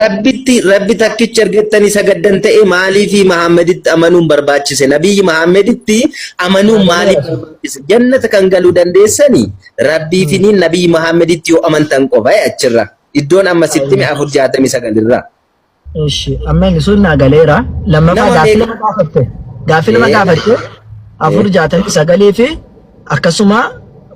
Rabbitti Rabbi takkicha ergattanii sagaddan ta'e maaliifi Muhammaditti amanuun barbaachise? Nabiyyi Muhammaditti amanuun maaliif barbaachise? Jannata kan galuu dandeessani Rabbiifini Nabiyyi Muhammaditti yoo amantan qofa achirra. Iddoon amma sitti hime 469 irraa. Ishi, amma inni sun naa galeera. Lammaffaa Nama gaaffii meeqa? lama gaafatte. Gaaffii lama gaafatte. 469 fi akkasuma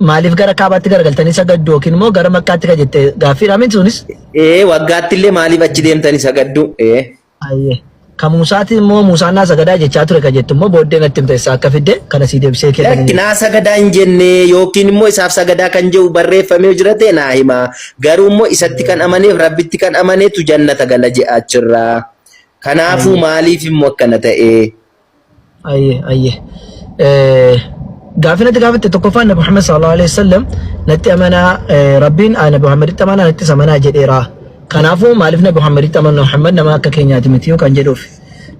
maaliif gara kaabaatti garagaltanii sagaddu yookiin immoo gara makkaatti ka jette gaaffiidha miti sunis? Ee waggaatti illee maaliif achi deemtanii sagaddu? Ee. Ayyee. Ka Muusaati immoo Muusaan naa sagadaa jechaa ture ka jettu immoo booddee natti himte eessaa akka fidde kana sii deebisee Lakki kennanii. naa sagadaa hin jenne yookiin immoo isaaf sagadaa kan jedhu barreeffamee jira ta'e naa hima. Garuu immoo isatti kan amaneef Rabbitti kan amaneetu jannata gala jedha achirraa. Kanaafuu Ayyee. maaliif immoo akkana ta'e? Ayyee ayyee. Gaaffii natti gaafatte tokkoffaan Nabi Muhammad sallallahu alaihi wasallam natti amanaa Rabbiin Nabi Muhammaditti amanaa nattis amanaa jedheera. Kanaafuu maaliif Nabi Muhammaditti amanu Muhammad nama akka keenyaati miti kan jedhuuf.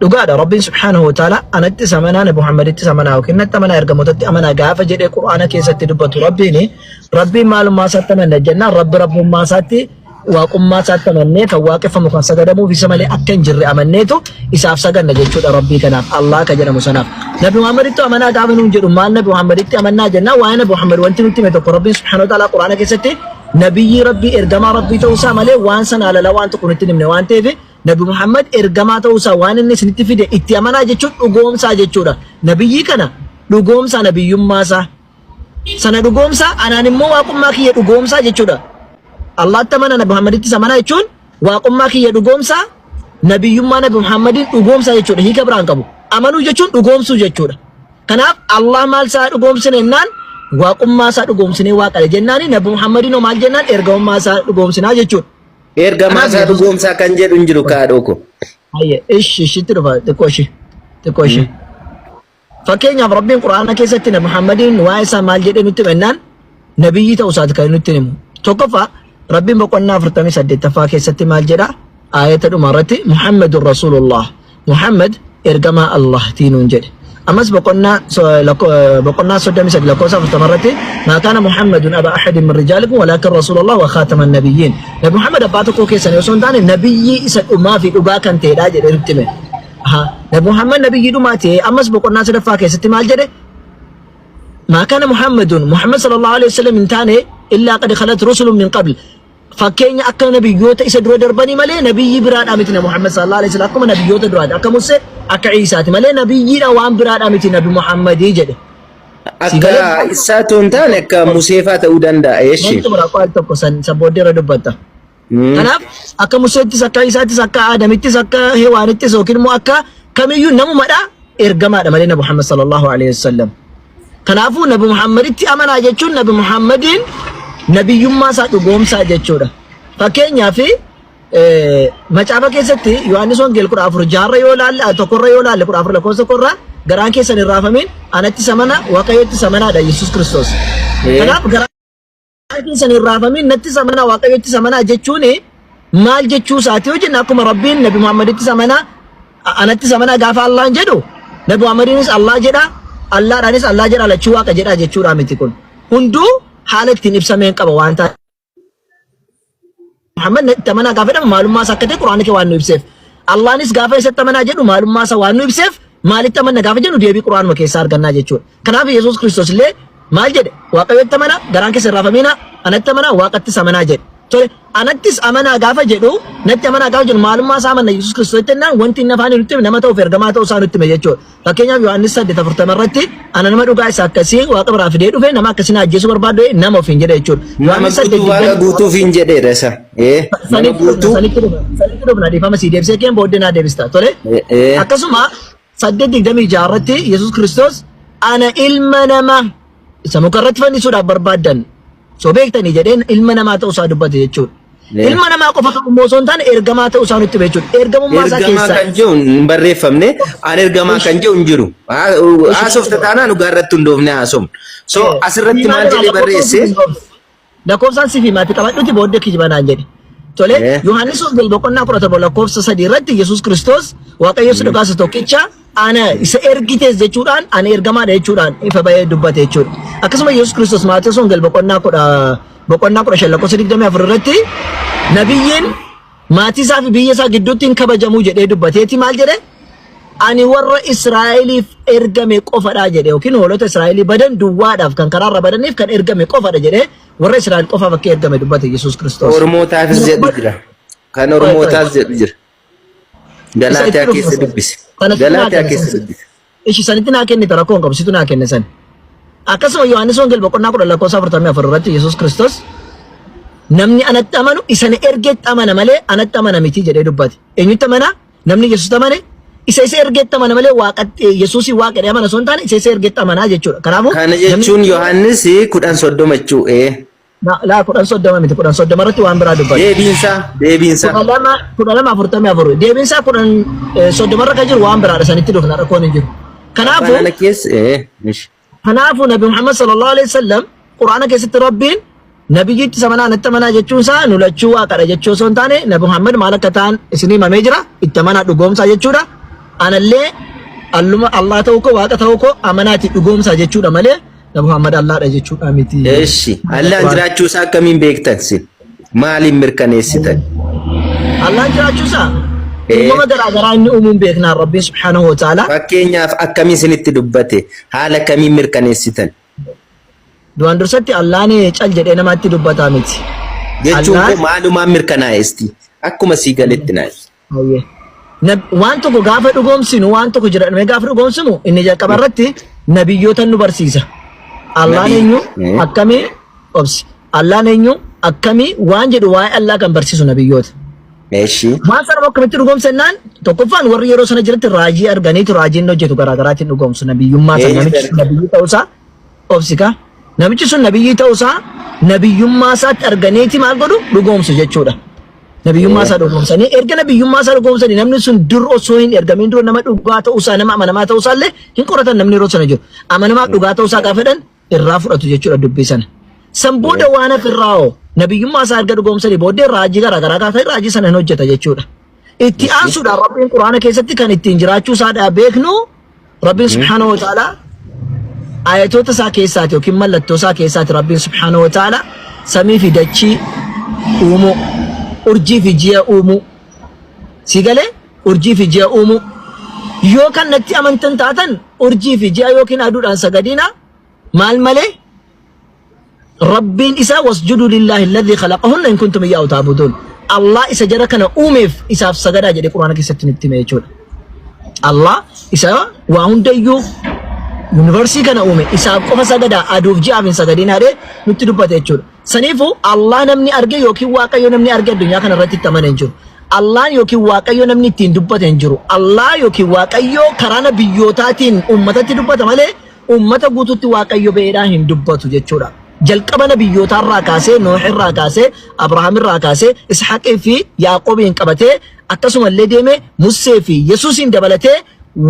Dhugaadha Rabbiin subhaanahu wa ta'ala anattis amanaa Nabi Muhammadittis amanaa yookiin natti amanaa ergamootatti amanaa gaafa jedhee Qur'aana keessatti dubbatu Rabbiin Rabbiin maalummaa isaatti amanna jennaan Rabbi rabbummaa isaatti waaqummaa isaatti amannee kan waaqeffamu kan sagadamuuf isa malee akka hin jirre amanneetu isaaf saganna jechuudha Rabbii kanaaf Allah ka jedhamu sanaaf. Nabi Muhammaditti amanaa gaafa nuun jedhu maal Nabi Muhammaditti amannaa jennaan waa'ee Nabi Muhammad wanti nutti hime tokko Rabbiin subhaanahu wa ta'ala Qur'aana keessatti nabiyyii Rabbii ergamaa Rabbii ta'uu isaa malee waan sana alala waan tokko nutti hin himne waan ta'eef Nabi Muhammad ergamaa ta'uu isaa waan inni isinitti fide itti amanaa jechuun dhugoomsaa jechuudha. Nabiyyii kana dhugoomsaa nabiyyummaa isaa sana dhugoomsaa anaan immoo waaqummaa kiyya dhugoomsaa jechuudha. Allaatti amana Nabi Muhammadittis amanaa jechuun waaqummaa kiyya dhugoomsaa nabiyyummaa Nabi Muhammadiin dhugoomsaa jechuudha. Hiika biraan qabu. Amanuu jechuun dhugoomsuu jechuudha. Kanaaf Allah maal isaa dhugoomsine jennaan waaqummaa isaa dhugoomsinee waaqadha jennaani Nabi Muhammadiin hoo maal jennaan ergamummaa isaa dhugoomsinaa jechuudha. Ergamaa Kanaaf isaa Yesuus dhugoomsaa kan jedhu hin jiru kaadhoo ko. Hayya ishi ishitti dhufa xiqqoo ishii xiqqoo ishii. Fakkeenyaaf Rabbiin Qur'aana keessatti Nabi Muhammadiin waa'ee isaa maal jedhee nutti hima jennaan nabiyyii ta'uu isaati kan nutti himu. Tokkoffaa Rabbiin boqonnaa 48ffaa keessatti maal jedha? Aayata dhuma irratti Muhammadun Rasuulullah. Muhammad ergamaa Allahtii nuun jedhe. Ammas boqonnaa boqonnaa 33 lakkoofsa 40 irratti maa kaana Muhammadun aba ahadin min rijaalikum walaakin Rasuulallah wa khaataman nabiyyiin. Nabi Muhammad abbaa tokkoo keessan osoo hin taane nabiyyii isa dhumaa fi dhugaa kan ta'edha jedhee nutti hime. Aha. Nabi Muhammad nabiyyii dhumaa ta'e ammas boqonnaa sadaffaa keessatti maal jedhe? Maa kana Muhammadun Muhammad sallallahu alaihi wasallam hin taane illaa qad khalat rusulun min qabl. Fakkeenya akka nabiyyoota isa dura darbanii malee nabiyyii biraadhaa miti nabi Muhammad sallallahu alaihi wasallam akkuma nabiyyoota duraati akka Musee akka Iisaati malee nabiyyiidha waan biraadhaa miti nabi Muhammadii jedhe. Si Akka galee isaa otoo hin taane akka Museefaa ta'uu danda'a. Eeshi. wanti biraa qo'al tokko san san booddee irra dubbatta. Kanaaf akka Museettis akka Iisaattis akka Aadamittis akka Hewaanittis yookiin immoo akka kamiyyuu namumadha ergamaadha malee Nabi Muhammad sallallahu alaihi wasallam. Kanaafuu Nabi Muhammaditti amanaa jechuun Nabi Muhammadiin nabiyyummaa isaa dhugoomsaa jechuudha. Fakkeenyaaf macaafa keessatti Yohaannis Wangeel 14 jaarra yoo laalle tokkorra yoo laalle 14 lakkoofsa tokkorra garaan keessan hin raafamin anattis amana Waaqayyottis amanaadha Yesuus Kiristoos. Kanaaf garaan keessan hin raafamin nattis amanaa Waaqayyottis amanaa jechuun maal jechuu isaati yoo jenne akkuma Rabbiin Nabi Muhammadittis amanaa anattis amanaa gaafa Allahan jedhu Nabi Muhammadiinis Allah jedha Allaadhaanis Allah jedha lachuu Waaqa jedha jechuudha miti kun hunduu haala ittiin ibsameen qaba waan ta'eef. Muhammad itti amanaa gaafa jedhamu maalummaa isaa akka ta'e Qur'aanni kee waan nu ibseef. Allahnis gaafa isatti amanaa jedhu maalummaa isaa waan nu ibseef maalitti amanna gaafa jennu deebii Qur'aanuma keessaa argannaa jechuudha. Kanaaf Yesuus Kiristoos illee maal jedhe? Waaqayyotti amanaa garaan keessa hin raafamina anatti amanaa waaqattis amanaa jedhe. Tole anattis amanaa gaafa jedhu natti amanaa gaafa jedhu maalummaa isaa amanna Yesuus Kiristoos jennaan wanti inni afaanii nutti hime nama ta'uuf ergamaa ta'uu isaa nutti hime jechuudha. Fakkeenyaaf Yohaannis 8:40 irratti ana nama dhugaa isa akkasii waaqa biraa fidee dhufe nama akkasii na ajjeesuu barbaadu nama ofiin jedhe jechuudha. Nama Yohaannis guutuu 8 waaqa 20 guutuuf hin jedheera isa. Ee, nama sanitti dhufna guutuu. sanitti dhufna sanitti dhufna dhiifama sii deebisee keen booddee naa deebista tole. Ee, Akkasuma 8:26 irratti Yesuus Kiristoos ana ilma namaa isa muka irratti fannisuudhaaf barbaaddan soo beektanii jedheen ilma namaa ta'uu isaa dubbate jechuudha. Ilma namaa qofa ta'uu immoo osoo hin taane ergamaa ta'uu isaa nutti hime jechuudha. Ergamummaa isaa Ergamaa keessaa kan jiru hin barreeffamne, an ergamaa kan jiru hin jiru. Haasofta taanaan dhugaa irratti hundoofne haasofna. So asirratti maal jedhee barreesse? Lakkoofsaan siif himaatti qabadhuti booddee kijiba naan jedhe. Tole Yohaannis Wangeel boqonnaa 17 lakkoofsa 3 irratti Yesuus Kiristoos Waaqayyo isa dhugaa isa tokkicha ana isa ergites jechuudhaan ani ergamaadha jechuudhaan ifa ba'ee dubbate jechuudha. Akkasuma Yesuus Kiristoos Maatewos Wangeel boqonnaa 10 boqonnaa 15 lakkoofsa 24 irratti nabiyyiin Maatii isaa fi biyya isaa gidduutti hin kabajamuu jedhee dubbateeti maal jedhe? Ani warra Israa'eliif ergame qofadha jedhe yookiin hoolota Israa'elii badan duwwaadhaaf kan karaarra badaniif kan ergame qofadha jedhee warra Israa'el qofaaf akka ergame dubbate Yesuus Kiristoos. Oromootaafis jedhu jira. Kan Qoy qoy. Oromootaas jedhu jira. Isa itti Galaatiyaa dhufna keessa sana. dubbise. Kanatti naa Galaatiyaa kenne keessa san. dubbise. Ishi sanitti naa kennite rakkoo hin qabu situ naa kenne san. Akkasuma Yohaannis Wangeel boqonnaa 10 lakkoofsa 44 irratti Yesuus Kiristoos namni anatti amanu isa na ergetti amana malee anatti amana miti jedhee dubbate. Eenyutti amana? Namni Yesuusitti amane isa isa ergetti amana malee waaqatti Yesuusii waaqa jedhee amana osoo hin taane isa isa ergetti amanaa jechuudha. Kanaafuu Kana namni jechuun Yohaannis 10:30 jechuu ee. Laa 10:30 miti 10:30 irratti waan biraa dubbata. Deebiinsaa deebiinsaa. 12 12:44 deebiinsaa 10:30 irra kan jiru waan biraadha sanitti dhufna rakkoon hin jiru. Abbaan Kanaafuu ana keessa ee ishi. kanaafuu Nabi Muhammad sallallahu alaihi wasallam Quraana keessatti Rabbiin nabiyyitti isa amanaa natti amanaa jechuun isaa nu lachuu waaqadha jechuu osoo hin taane Nabi Muhammad maal akka ta'an isin himamee jira itti amanaa dhugoomsaa jechuudha. Anallee alluma Allah ta'uu koo waaqa ta'uu koo amanaati dhugoomsaa jechuudha malee Nabi Muhammad Allaadha jechuudha miti. Eshi Allaan jiraachuu isaa akkamiin beektan sin? Maaliin mirkaneessitan? Allaan jiraachuu isaa Ee. uumama garaa garaa inni uumuun beeknaa Rabbiin subhaanahu wa ta'ala. Fakkeenyaaf akkamiin isinitti dubbate? Haala akkamiin mirkaneessitan? Duraan dursatti Allaan cal jedhee namatti dubbataa miti. Jechuun Allaan koo maalumaan mirkanaa'esti? Akkuma sii galetti naa ibsi. Hayyee. Waan tokko gaafa dhugoomsinu waan tokko jira jedhamee gaafa dhugoomsinu inni jalqaba irratti nabiyyoota nu barsiisa. Allaan Nabii. eenyu Eh. akkamii obsi. Allaan eenyu akkamii waan jedhu waa'ee Allaa kan barsiisu nabiyyoota. Eshi. Waan sana immoo akkamitti dhugoomsa jennaan tokkoffaan warri yeroo sana jiratti raajii arganiitu raajiin hojjetu garaagaraatiin dhugoomsu nabiyyummaa sana Eenyu namichi sun erga? nabiyyii ta'uusaa obsi kaa namichi sun nabiyyii ta'uusaa nabiyyummaa isaatti arganiiti maal godhu dhugoomsu jechuudha. Nabiyyummaa isaa dhugoomsanii erga nabiyyummaa isaa dhugoomsanii namni sun dur osoo hin ergamiin dura nama dhugaa ta'uusaa nama amanamaa ta'uusaa illee hin qoratan namni yeroo sana jiru. Amanamaa dhugaa ta'uusaa gaafa jedhan irraa fudhatu jechuudha dubbii sana. San booda waan hafe irraa hoo nabiyyummaa isaa erga dhugoomsanii booddee raajii garaa garaa gaafa raajii sana hin hojjeta jechuudha. Itti aansuudhaan Rabbiin Quraana keessatti kan ittiin jiraachuu isaa beeknu Rabbiin subhaanahu wa ta'ala ayatoota isaa keessaati yookiin mallattoo isaa keessaati Rabbiin subhaanahu wa ta'ala samii fi dachii uumuu, urjii fi ji'a uumuu. Si galee urjii fi ji'a uumuu. Yoo kan natti amantan taatan urjii fi ji'a yookiin aduudhaan sagadina maal malee Rabbiin isaa wasjudu lillaahi alladhii khalaqahunna in kuntum iyyaahu ta'buduun. Allah isa jara kana uumeef isaaf sagadaa jedhee Quraana keessatti nutti hime jechuudha. Allah isa waa hundayyuu yuunivarsii kana uume isaaf qofa sagadaa aduuf ji'aaf hin sagadin jedhee nutti dubbate jechuudha. Saniifuu Allah namni arge yookiin Waaqayyo namni arge addunyaa kana irratti itti amane hin jiru. Allah yookiin Waaqayyo namni ittiin dubbate hin jiru. Allah yookiin Waaqayyo karaa nabiyyootaatiin uummatatti dubbata malee Uummata guutuutti Waaqayyo ba'eedhaa hin dubbatu jechuudha. Jalqaba nabiyyootaa irraa kaasee, Nooh irraa kaasee, Abrahaam irraa kaasee, Ishaaqii fi Yaaqoobiin qabatee, akkasuma illee deemee Musee fi Yesuusiin dabalatee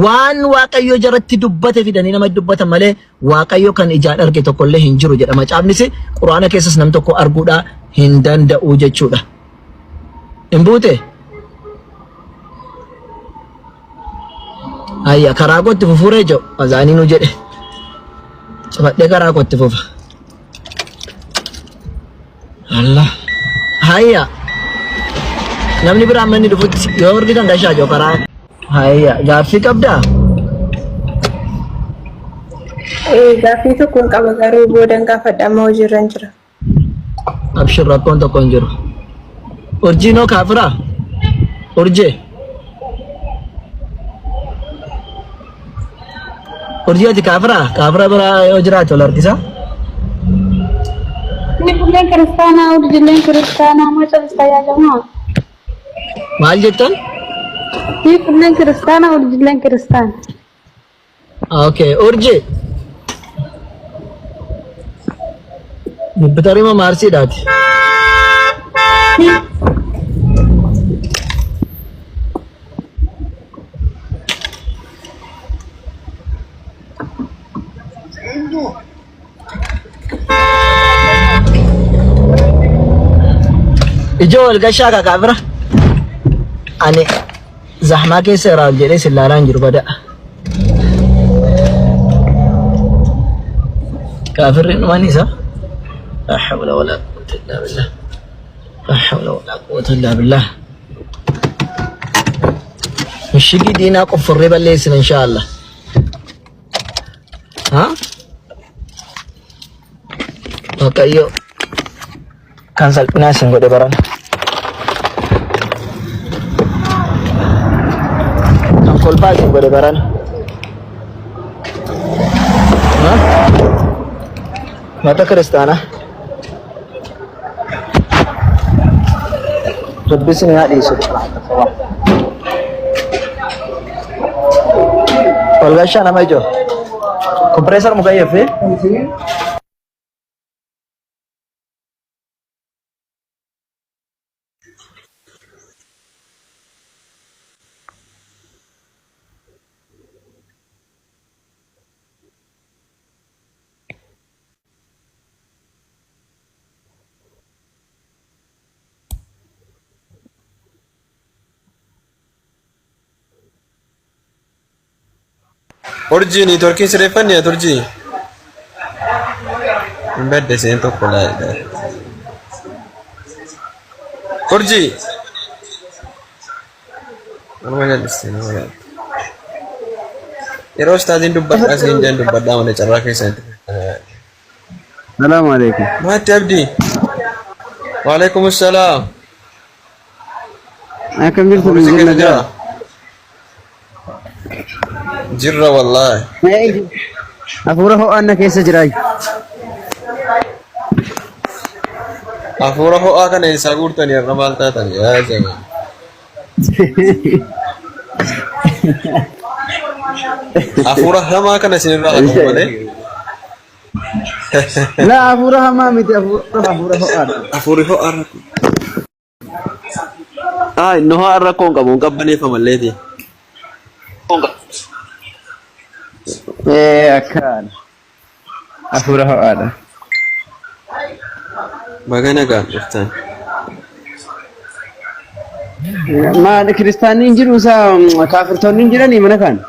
waan Waaqayyo jaratti dubbate fidanii nama dubbatan malee Waaqayyo kan ijaan arge tokko illee hin jiru jedha macaafnis Quraana keessas nam tokko arguudhaa hin danda'u jechuudha. Hin buute? Ayya karaa kootti fufuuree jiru azaanii nu jedhe. Cufadhee karaa kootti fufa. Allah. Hayya. Namni biraan manni dhufutti yoo argitan gashaa jiru karaa. Hayya gaaffii qabdaa? Ee gaaffii tokkoon qaba garuu boodan gaafadha amma hojiirran jira. Abshir rakkoon tokko hin jiru. Urjiin hoo kaafiraa? Urjee. Urjii ati kaafiraa? Kaafira biraa yoo jiraate ol harkisa. Inni kulleen kiristaanaa, urjiileen kiristaanaa, maa callistaa yaa jamaa? Maal jettan? Inni kulleen kiristaanaa, urjiileen kiristaana. Okay, urji. Jupiterima Maarsiidhaati. Ijoo wal gashaa kakaa bira. Ani zahmaa keessa irraa ol jedhee sin laalaa hin jiru badaa. Kaafirri dhuman isa. La hawla wala quwwata illa billah. La hawla wala quwwata illa billah. Mishigii diinaa qofforree balleessina inshaallah. Ha? Waaqayyo kan salphinaa isin godhe barana. Kan kolfaa isin godhe barana. Ha? Mata kiristaanaa. Rabbi isin haa dhiisu. Ol gashaa nama ijoo. Kompireesar mukayyaf. Urjii niitworkiin sirreeffanne ati urjii. Hin badde seen tokko laayidha. Urjii. Nama jal'iste nama yaaddu. Yeroo ustaaziin dubbadhaa siin jedhan dubbadhaa malee carraa keessanitti. Salaamu alaikum. Maatti abdii. Waalaikum salaam. Akkam jirtu Hafuurri si biyya keessa nagaa? jira? Jirra wallaahi. Hafuura ho'aan na keessa jira. Hafuura ho'aa kana eessaa guurtanii har'a maal taatan? Yaa jamaa. Hafuura hamaa kana isinirraa haa qabu malee. Laa hafuura hamaa miti hafuura hafuura ho'aadha. Hafuurri ho'aa rakkoo. Ah, inni ho'aan rakkoo hin qabu hin qabbaneeffamalleeti. Ee akkaan hafuura ho'aadha. Baga nagaan dhuftan. Maal kiristaanni hin jiru isaa kaafirtoonni hin jiranii mana kana?